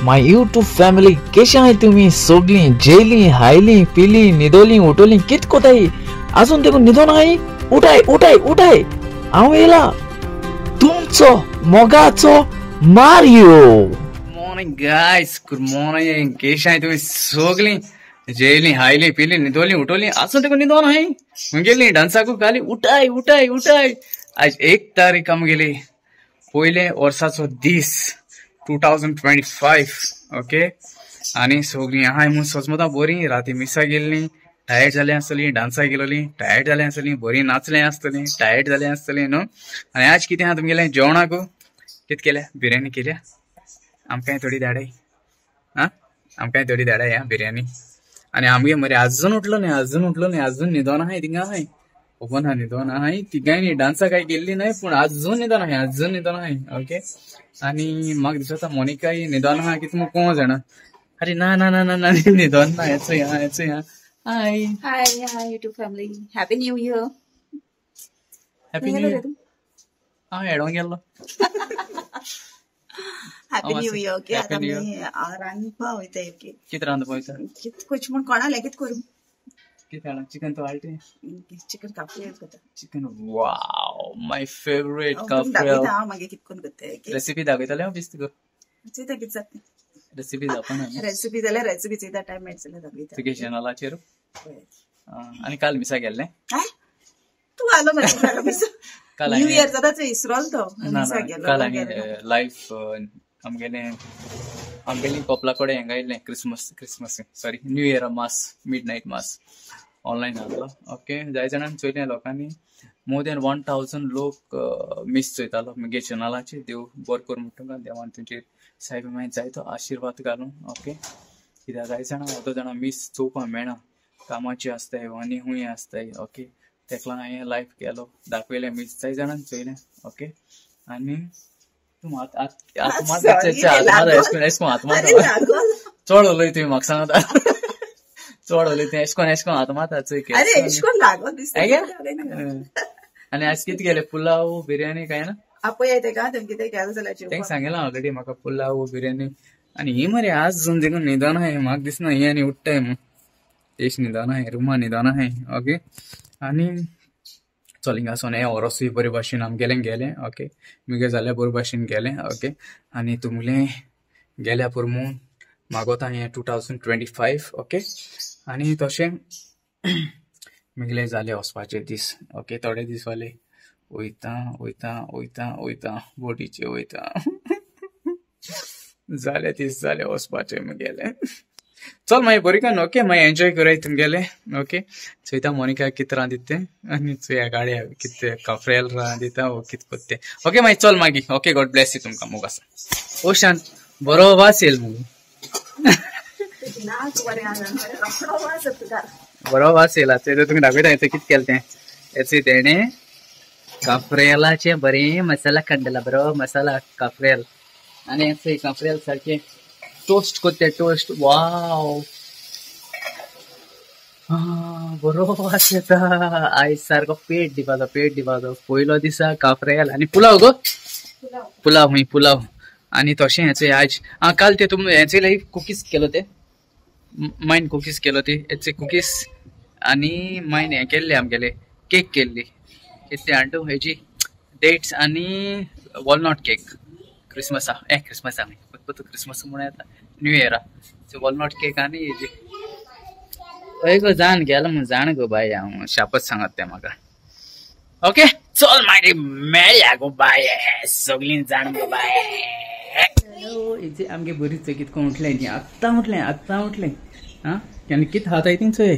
My YouTube family केशे आहाय तुमी सगळीं जेली हायली पिली न्हिदोली उठोली कित कोताय आजून देखून न्हिदोन आहाय उठाय उठाय उठाय हांव येयला तुमचो मोगाचो Mario. Morning guys, good morning. केशे आहाय तुमी सगळीं जेली हायली पिली न्हिदोली उठोली आजून देखून न्हिदोन आहाय गेली डान्साकू खाली उठाय उठाय उठाय. आज 1 तारीख आमगेली पयले वर्साचो दीस 2025. ओके आनी सगळीं आहाय म्हूण सजमता बरी. राती मिसा गेल्ली टायर्ड जाली आसतली, डान्सा गेलोली टायर्ड जाली आसतली, बरी नाचले आसतली टायर्ड जाली आसतली न्हू. आनी आज कितें आहा तुमगेलें जेवणाकू? कितें केल्या? बिर्याणी केल्या. आमकांय थोडी धाडाय, आं आमकांय थोडी धाडाय आं बिर्याणी. आनी आमगे मरे आजून उठलो न्ही, आजून उठलो न्ही, आजून न्हिदोन आहाय थिंगा आहाय ओपन आहा न्हिदोन आहाय तिगांय न्ही डान्सा काय गेल्ली न्हय पूण आजून न्हिदोन आहाय, आजून न्हिदोन आहाय. ओके आनी म्हाका दिसता मोनिकाय न्हिदोन आहा कितें म्हूण कोण जाणा. अरे ना ना ना ना ना न्हिदोन ना हेचो आहा हेचो आहा. Hi hi hi YouTube family, happy new year. Happy new year. हांव हेडोंक गेल्लो. Happy new year. Okay आता आमी रांदपा वयता. ओके कितें रांदपा वयता? कितें करचें म्हूण कोणा लेगीत करूं. कितें हाडा? चिकन तो हाडटे? चिकन काफ्रियल करता. चिकन, वाव my favourite काफ्रियल. दाखयता हांव मागीर कितें करून करता. रेसिपी दाखयतलें हांव बेश्ट तुका. चोयता कितें जाता. रेसिपी दाखोवना? रेसिपी जाल्यार रेसिपी चोयता, टायम मेळटा जाल्यार दाखयता. तुगे चॅनलाचेर. आनी काल मिसा गेल्लें तूं आलो मरे? काल न्यू इयर जाता चोय इसरोल तो. काल आनी लायफ आमगेलें आमगेली कोपला कडेन हेंगा येयल्लें Christmas, Christmas sorry new year mass, midnight mass online आहलो. ओके जाय जाणांनी चोयलें लोकांनी मोर दॅन 1000 लोक मीस चोयतालो मुगे चॅनलाचेर. देव बरो करूं म्हणटा तुमकां, देवान तुमचेर सायबा मागीर जायतो आशिर्वाद घालूं. ओके कित्याक जाय जाणां अर्दो जाणां मीस चोवपाक मेळना, कामाची आसताय आनी खूंय आसताय. ओके तेका लागून हांवें लायफ केलो दाखयलें मीस जाय जाणांनी चोयलें. ओके आनी तूं चड उलय तुवें म्हाका सांगता, चड उलय तुवें. एशकोन एशकोन हात मारता चोय. आनी आज कितें केलें? पुलाव बिर्याणी काय ना? आपय तेका तेंका सांगलां ऑलरेडी म्हाका पुलाव बिर्याणी. आनी ही मरे आज देखून न्हिदोन आहाय म्हाका दिसना ही आनी उठ्ठाय म्हूण. तेश न्हिदोन आहाय रुमा न्हिदोन आहाय. ओके आनी चल हिंगा सोन हें ओरोसूय बरे भाशेन आमगेलें गेलें. ओके मुगे जाल्यार बरे भाशेन गेलें. ओके आनी तुमगेलें गेल्या पुरो म्हूण मागोता हें 2025. ओके आनी तशें मुगेलें जालें वचपाचे दीस. ओके थोडे दीस जाले वयता वयता वयता वयता बोटीचे वयता जाले दीस जाले वचपाचे मुगेलें. चल मागीर बरी करून. ओके मागीर एन्जॉय कराय तुमगेलें. ओके चोयता मोनिका कितें रांदिता तें आनी चोया गाडया कितें काफ्रेल रांदिता वो कितें करता तें. ओके मागीर चल मागीर. ओके गॉड ब्लेस you तुमकां. मोग आसा ओ शांत बरो वास येयल मुगो, बरो वास येयला. चोयता तुमकां दाखयता हें कितें केलें तें. हेचो तेणें काफ्रेलाचें बरें मसाला काडलेला, बरो मसाला काफ्रेल. आनी हें काफ्रेल सारकें टोस्ट करते, टोस्ट. वाव बरो वास येता. आयज सारको पेट दिवपाचो, पेट दिवपाचो. पयलो दिसा काफ्रेल आनी पुलाव गो, पुलाव हूंय पुलाव. आनी तशें हेचो आज आं काल ते तुम हेचे लायक कुकीज केलो ते मायन कुकीज केलो ते हेचे कुकीज. आनी मायन हें केल्ले आमगेले केक केल्ली कितें हाडू हेजी डेट्स आनी वॉलनट केक क्रिसमसा. ए क्रिसमसा क्रिसमस म्हणून येता न्यू इयरा सो वॉलनट केक आनी हेजी. हय गो जाण गेलो म्हूण जाण गो बाय, हांव शापत सांगत तें म्हाका. ओके चल मागीर मेळया गो बाय, सगळीं जाण गो बाय. हॅलो हेजे आमगे बरीच चोय कितको उठलें ती आत्तां उठलें, आत्तां उठलें. आं आनी कितें खाताय ती चोय.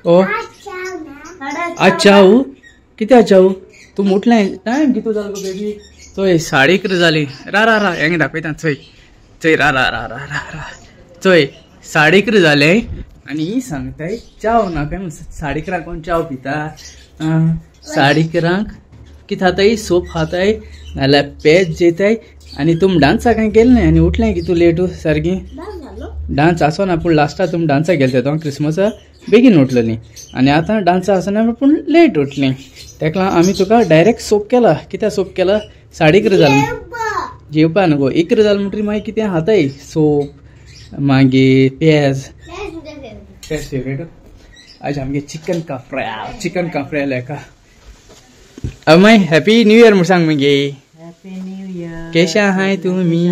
ओ अच्छा कितें अच्छा तूं उठलें टायम कितू जालो गो बेबी? चोय 11:30 जाली. रा रा रा हेंगे दाखयता चोय चोय रा रा रा रा रा रा चोय 11:30 जाले. आनी ही सांगताय च्याव ना काय 11:30 कोण च्याव पिता? 11:30 कितें खाताय? सोप खाताय नाल्यार पेज जेताय. आनी तुम डान्सा कांय गेले न्हय आनी उठलें की तूं लेटू सारकी? डान्स आसो ना पूण लास्टाक तुम डान्सा गेले तो क्रिसमसा बेगीन उठलेली आनी आतां डान्सा आसना पूण लेट उठली. तेका लागून आमी तुका डायरेक्ट सोप केला. कित्याक सोप केला? 11:30 जाली. जेवपा न्हू गो 11 जालें म्हणटरी मागीर कितें खाताय सोप मागीर पेज पेज फेवरेट. आज आमगे चिकन काफ्रेल चिकन काफ्रेल एका. माय हॅपी न्यू इयर म्हूण सांग मगे. Happy new year. केशा आहाय तुमी?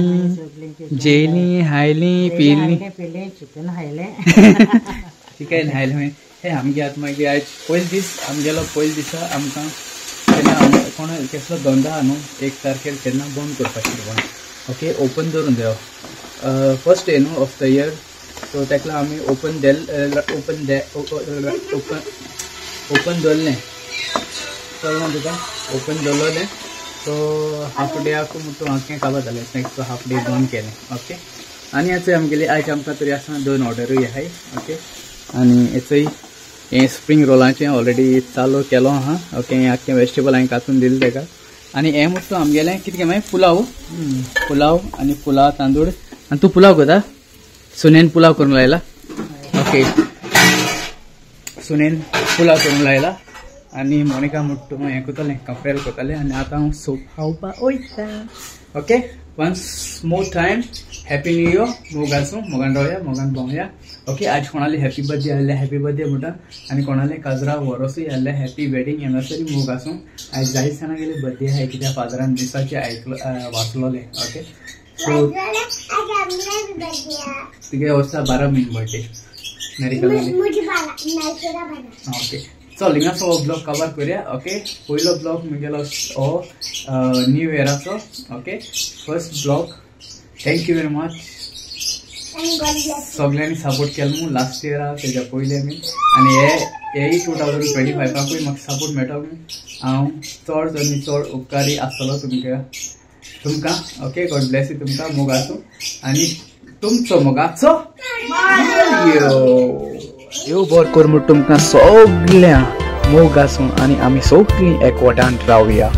जेली हायली पिली चिकन हायले चिकन हायलें. हे आमगे आतां मागीर आयज पयलो दीस आमगेलो पयलो दिसा आमकां तेन्ना कोण कसलो धंदो आहा न्हू 1 तारखेर तेन्ना बंद करपाचें कोण ओके ओपन दवरून जायो फर्स्ट डे न्हू ऑफ the year. सो ताका आमी ओपन देल ओपन दे ओपन ओपन दवरलें चल तुका ओपन दवरलें. सो हाफ डेयाक म्हूण हांवें काबार जालें सो हाफ डे बंद केलें ओके. आनी आतां आमगेली आयज आमकां तरी आसा 2 ऑर्डरूय आहाय ओके. आनी हेचोय हें स्प्रींग रोलाचें ऑलरेडी चालू केलो आहा ओके. हें आख्खें वेजिटेबल हांवें कातून दिलें ताका. आनी हें म्हटलो आमगेलें कितें मागीर पुलाव पुलाव आनी पुलाव तांदूळ. आनी तूं पुलाव करता? सुनेन पुलाव करूंक लायला ओके. सुनेन पुलाव करूंक लायला आनी मोनिका म्हूण हें करतलें काफ्रेल करतलें. आनी आतां हांव सोप खावपा वयता okay. Once more time happy new year. मोग आसूं मोगान रावया मोगान भोंवया ओके. आज कोणाले हॅपी बर्थडे आसले हॅपी बर्थडे म्हणटा आनी कोणाले काजरा वरोसूय आसले हॅपी वेडींग एनिवर्सरी मोग आसूं. आयज जायत जाणां गेले बर्थडे आहाय कित्याक फादरान दिसाचें आयकलो वाचलोलें ओके. सो तुगे वर्सा 12 म्हयने बर्थडे मेरी ओके. चल हिंगासो हो ब्लॉग कवर करूया ओके. पयलो ब्लॉग म्हगेलो हो न्यू इयराचो okay first blog. Thank you very much सगळ्यांनी सपोर्ट केलो म्हूण लास्ट इयरा तेज्या पयलीं आमी. आनी हे हेय 2025 म्हाका सपोर्ट मेळटलो म्हूण हांव चड आनी चड उपकारी आसतलो तुमकां तुमकां ओके. गॉड ब्लेस you तुमकां. मोग आसूं आनी तुमचो मोगाचो देव बरो कर म्हूण तुमकां सगळ्यां मोग आसूं आनी आमी सगळीं एकवटान रावया.